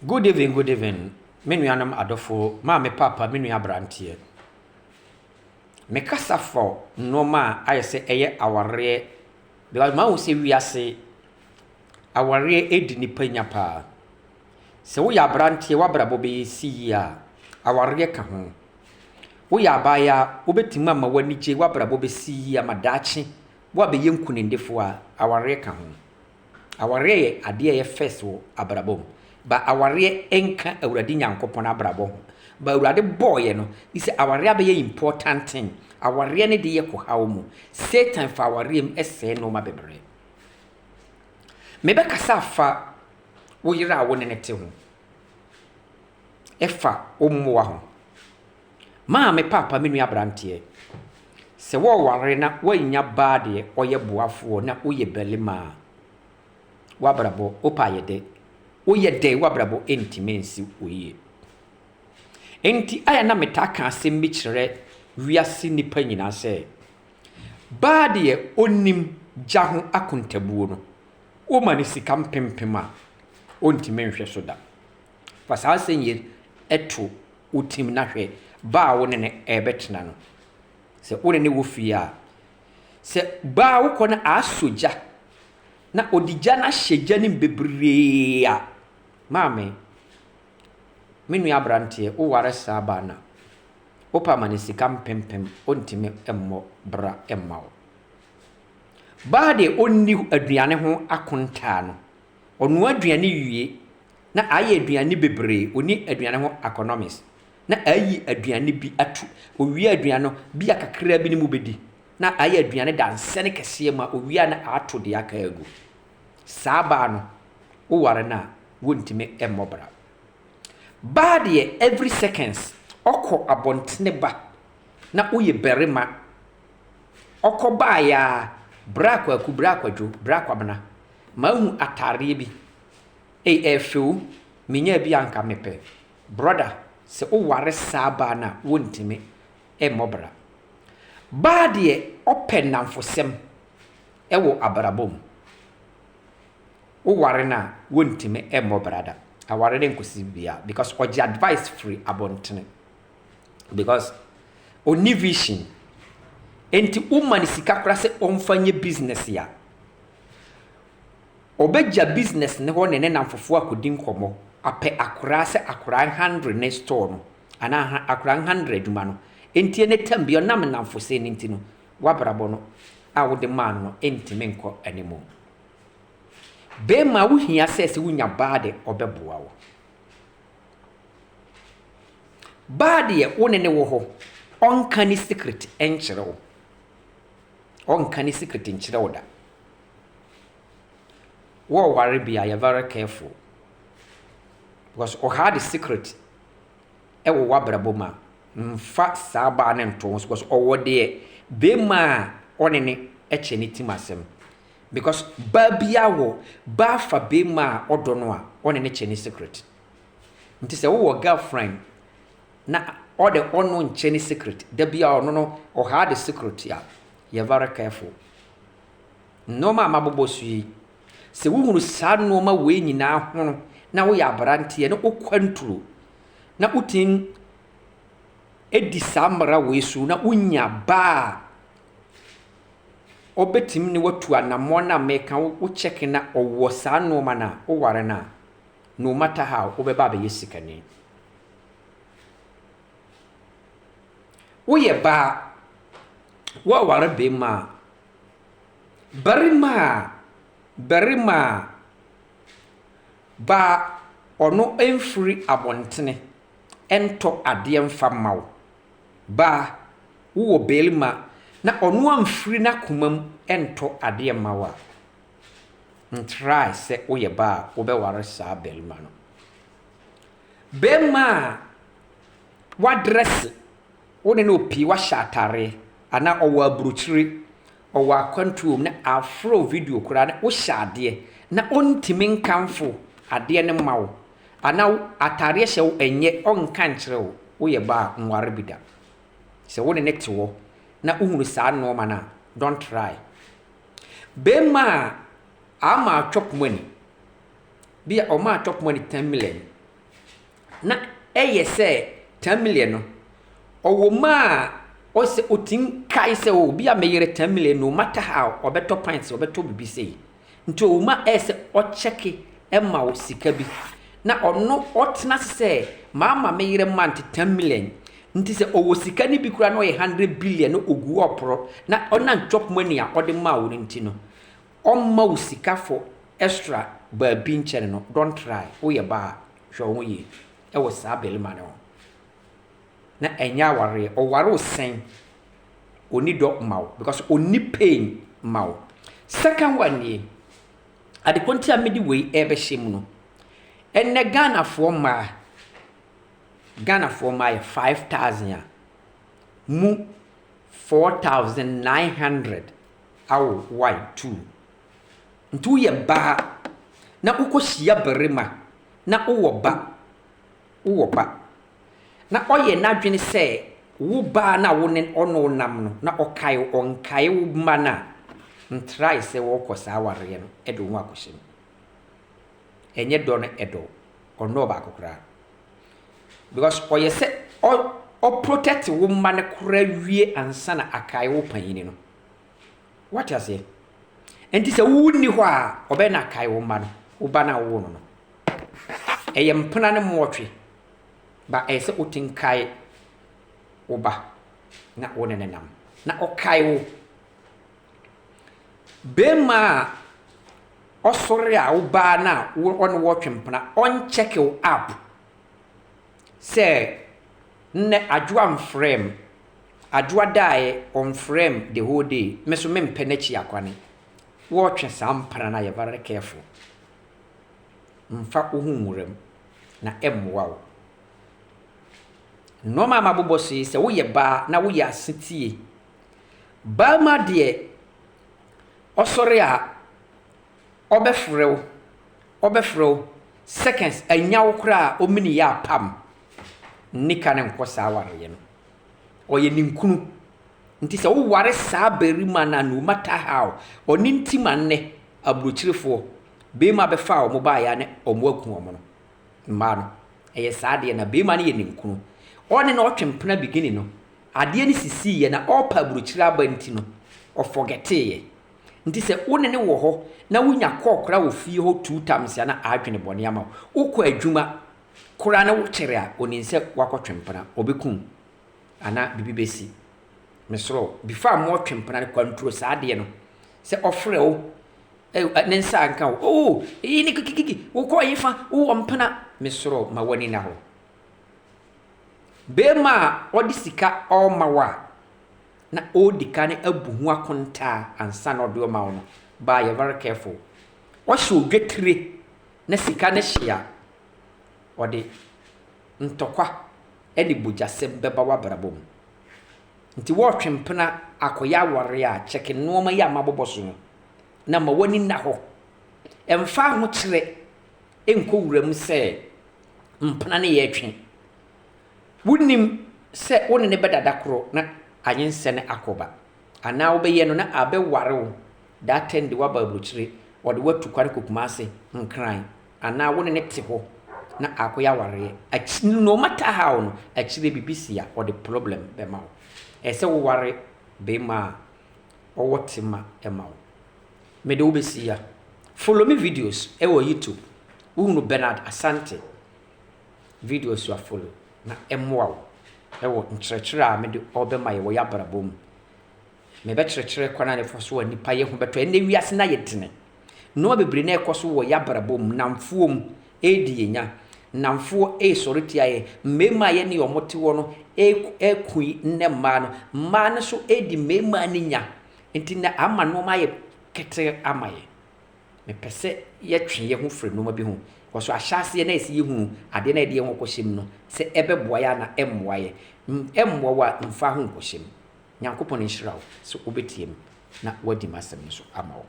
Good evening, good evening, me nuanom adɔfo, maame, paapa, me nua aberanteɛ. Mekasa fa nneɛma a ayɛ sɛ ɛyɛ awareɛ because mahu sɛ wiase awareɛ di nnipa nya paa. Sɛ woyɛ aberanteɛ w'abrabɔ bɛyɛ si yie a, awareɛ ka ho. Woyɛ abaayewa wobɛtumi ama w'ani gye w'abrabɔ bɛsi yie ama daakye woabɛyɛ nkunimdifoɔ a, awareɛ ka ho. Awareɛ yɛ adeɛ a ɛyɛ first wɔ abrabɔ mu. Ba awareɛ nka Awurade Nyankopɔn abrabɔ ho. Ba Awurade bɔɔyɛ no, sɛ awareɛ abɛyɛ important thing. Awareɛ ne de yɛ kɔ haw mu. Satan fa awareɛ mu sɛe nneɛma bebree. Mebɛkasa afa wo yere a wo ne ne te ho. Ɛfa wo mmoa ho. Maame, paapa, me nua aberanteɛ, sɛ wɔreware na woannya baa deɛ ɔyɛ boafoɔ na woyɛ barima a, w'abrabɔ wopɛ ayɛ dɛ. Woyɛ dɛ w'abrabɔ ntumi nsi wo yie. Enti ayɛ na metaa ka asɛm bi kyerɛ wiase nnipa nyinaa sɛ, baa deɛ ɔnnim gya ho akontabuo no, woma no sika mpempem a, ɔntumi nhwɛ so da. Fa saa asɛm yi to wo tirim na hwɛ ba a wo ne no rebɛtena no. Sɛ wo ne no wɔ fie a, sɛ ba a wokɔ no asɔ gya na ɔde gya no ahyɛ gya no mu bebree a, maame, me nua aberanteɛ, woware saa baa no a, wopɛ ama no sika mpempem, ɔntumi mmɔ bra mma wo. Baa deɛ ɔnni aduane ho akontaa no, ɔnoa aduane wie na ayɛ aduane bebree, ɔnni aduane ho economics, na ayi aduane bi ato, ɔwie aduane no, bi a kakraa bi ne mu bɛdi, na ayɛ aduane dansɛne kɛseɛ ma ɔwie a na ato deɛ aka agu. Saa baa no, woware no a, wontumi mmɔ bra. Baa deɛ every seconds ɔkɔ abɔntene ba na woyɛ barima, ɔkɔ baeɛ a, bra Kwaku, bra Kwadwo, bra Kwabena, mahu ataadeɛ bi. Ei ɛyɛ fɛ o, menyaa bi a anka mepɛ. Brɔda, sɛ woware saa baa no a, wontumi mmɔ bra. Baa deɛ ɔpɛ nnamfosɛm wɔ abrabɔ mu. Woware no a, wontumi mmɔ bra da. Aware no nkɔsi biribiara because ɔgye advice firi abɔntene. Because ɔnni vision. Enti woma no sika koraa sɛ ɔmfa nyɛ business a, Ɔbɛgya business no hɔ ne ne namfofoɔ akɔdi nkɔmmɔ, apɛ akoraa sɛ akoraa nhandle ne store no anaa akoraa nhandle adwuma no. Enti ɛnɛ tam bi ɔnam nnamfosɛm no nti no, w'abrabɔ no a wode maa no no ntumi nkɔ anim. Bɛrima wohia sɛ sɛ wonya baa de ɔbɛboa wo. Baa deɛ wo ne ne wɔ hɔ, ɔnka ne secret nkyerɛ wo. Ɔnka ne secret nkyerɛ wo da. Wɔreware bi a yɛ very careful because ɔhaa de secret ɛwɔ w'abrabɔ mu a, mfa saa baa no nto ho so because ɔwɔ deɛ bɛrima a ɔne ne kyɛ ne tim asɛm because baa biara wɔ baa fa bɛrima a ɔdɔ no a ɔne ne kyɛ ne secret. Nti sɛ wowɔ girlfriend na ɔde ɔno nkyɛ ne secret da biara ɔno no ɔhaa de secret a, yɛ very careful. Nnoɔma a mabobɔ so yi, sɛ wohunu saa nnoɔma wei nyinaa ho na woyɛ aberanteɛ na wokɔ nturo na wotumi di saa mmara wei so na wonya ba a ɔbɛtumi ne watu anammɔn no a meka wo kyɛke na ɔwɔ saa nnoɔma no a woware no a, no matter how wobɛba abɛyɛ sikani. Woyɛ baa, woaware bɛrima a, Barima a barima a baa ɔno mfiri abɔntene ntɔ adeɛ mfa mma wo. Baa, wowɔ barima na ɔno amfiri n'akoma mu ntɔ adeɛ mma wo a, ntrae sɛ woyɛ baa a wobɛware saa barima no. Barima a wadrɛse Wo ne no pii wahyɛ atare anaa ɔwɔ aburokyire, ɔwɔ akwantuo mu na afrɛ wo video koraa na wohyɛ adeɛ na ɔntumi nkamfo adeɛ no mma wo anaa atareɛ hyɛ wo ɛnyɛ ɔnka nkyerɛ wo, woyɛ ba a nware bi da. Sɛ wo ne no te hɔ na wohunu saa nnoɔma no a, don't try. Bɛrima a ama chop money, bi a ɔmaa chop money 10 million. Na ɛyɛ sɛ 10 million no, ɔwɔ mu a ɔsɛ ɔtumi kae sɛ o bi a meyere 10 million, no matter how, ɔbɛtɔ pints, ɔbɛtɔ biribi sei. Nti ɔwɔ mu a ɛyɛ sɛ ɔkyɛke ma wo sika bi. Na ɔno ɔtena ase sɛ maama me yere mante 10 million. Nti sɛ ɔwɔ sika no bi koraa na ɔyɛ 100 billion na ɔgu ɔporɔ na ɔnam chop money a ɔde maa wo no nti no, ɔmma wo sika for extra baabi nkyɛn no, don't try. Woyɛ baa, hwɛ wo ho yie ɛwɔ saa barima no ho. Na ɛnyɛ awareɛ. Ɔware wo sɛn, ɔni dɔ ma wo because ɔni pain ma wo. Second one nie, adeko nti a mede wei ɛrebɛhyɛ mu no, ɛnnɛ Ghanafoɔ mmaa yɛ 5,000 a, mu 4,900 awo one, two. Nti woyɛ baa na wokɔhyia barima na wowɔ ba na ɔyɛ n'adwene sɛ wo baa na wo ne ɔno nam no na ɔkae ɔnkae wo mma no a, ntrae sɛ wɔrekɔ saa awareɛ no de wo ho akɔhyɛ mu. Ɛnyɛ dɔ no ɛdɔ, ɔnnɔ ɔbaako koraa. Because ɔyɛ sɛ ɔprotect wo mma no koraa wie ansa na akae wo panyini no. Wate aseɛ? Nti sɛ wonni hɔ a, ɔbɛyɛ na akae wo mma no, wo ba no a wowɔ no no. Ɛyɛ mpena ne mmoɔtwe, ba ɛyɛ sɛ wote nkae wo ba na wo ne ne nam. Na ɔkae wo. Barima a ɔsɔre a wo baa no a ɔne wo retwe mpena, ɔncheck wo app sɛ nnɛ Adwoa mfrɛ m, Adwoa daeɛ ɔmfrɛ m the whole day, me nso mempɛ n'akyi akwane. Wɔretwe saa mpena no a, yɛ very careful. Mfa wo ho nwura mu na ɛmmoa wo. Nneɛma a mabobɔ so yi, sɛ woyɛ baa na woyɛ asetie, barima deɛ ɔsɔre a ɔbɛfrɛ wo seconds anya wo koraa a ɔmini yɛ apam nnika ne nkɔ saa awareɛ no. Ɔyɛ ninkunu. Nti sɛ woware saa barima no a, no matter how, ɔne nti ma nnɛ aburokyerefoɔ barima bɛfa a wɔn baeɛ a ne wɔn aku wɔn no, mmaa no. Ɛyɛ saa adeɛ na barima no yɛ ninkunu. Ɔne na ɔtwe mpena beginning no, adeɛ no sisiiɛ na ɔrepa aburokyire aba nti no, ɔforgeteeɛ. Nti sɛ wo ne ne wɔ hɔ na wonya call koraa wɔ fie hɔ two times a, na adwene bɔne ama wo. Wokɔ adwuma koraa na wokyɛre a, onim sɛ woakɔtwe mpena, ɔbɛku wo anaa biribi bɛsi. Mesrɛ wo, before a moɔtwe mpena no, control saa adeɛ no. Sɛ ɔfrɛ wo, ne nsa anka wo, oh, eyi ne kikikiki, wokɔ yi fa, wowɔ mpena. Mesrɛ wo, ma w'ani na hɔ. Barima a ɔde sika ɔrema wo a, na ɔredi kan abu ho akontaa ansa na ɔde ɔma wo no, baa yɛ very careful. Ɔhyɛ odwetire na sika no hye a, ɔde ntɔkwa ne bogyasɛm bɛba w'abrabɔ mu. Nti wɔretwe mpena akɔyɛ awareɛ a, check nneɛma yi a mabobɔ so no na ma w'ani nna hɔ. Ɛmfa ahokyerɛ nkɔ wura mu sɛ mpena ne yɛretwe. Wonim sɛ wo ne ne bɛdada korɔ na anyinsɛn akɔba anaa wobɛyɛ no na abɛware wo that time de woaba aburokyire, ɔde woatu kwan kɔ Kumase, Nkran anaa wo ne ne te hɔ na akɔyɛ awareɛ. Akyi no matter how no, akyire biribi si a, ɔde problem bɛma wo. Ɛsɛ sɛ woware barima a ɔwɔ tema ma wo. Mede wo bɛsi ya. Follow me videos ɛwɔ YouTube. Wohunu Bernard Asante videos a, follow na ɛmmoa wo ɛwɔ nkyerɛkyerɛ a mede ɔbɛma yɛ wɔ yɛ abrabɔ mu. Mebɛkyerɛkyerɛ kwan a yɛfa so a nipa yɛ ho bɛtɔ. Ɛnnɛ wiase no ayɛ dene. Nneɛma bebree na ɛkɔ so wɔ yɛ abrabɔ mu, nnamfoɔ mu ɛredi yɛn nya. Nnamfoɔ ɛresɔre tia yɛn. Mmarima a yɛne wɔn te hɔ no ɛreko yi nnɛ mmaa no. Mmaa no nso ɛredi mmarima no nya. Nti na ama nneɛma ayɛ ketee ama yɛn. Mepɛ sɛ yɛtwe yɛn ho firi nneɛma bi ho. Because ahyɛaseɛ na yɛsɛ yɛhunu adeɛ na yɛde yɛn ho kɔhyɛ mu no sɛ ɛbɛboa yɛn anaa ɛmmoa yɛn. Ɛmmoa wo a, mfa ho nkɔhyɛ mu. Nyankopɔn nhyira wo sɛ wobɛtie me na woadi m'asɛm no so ama wo.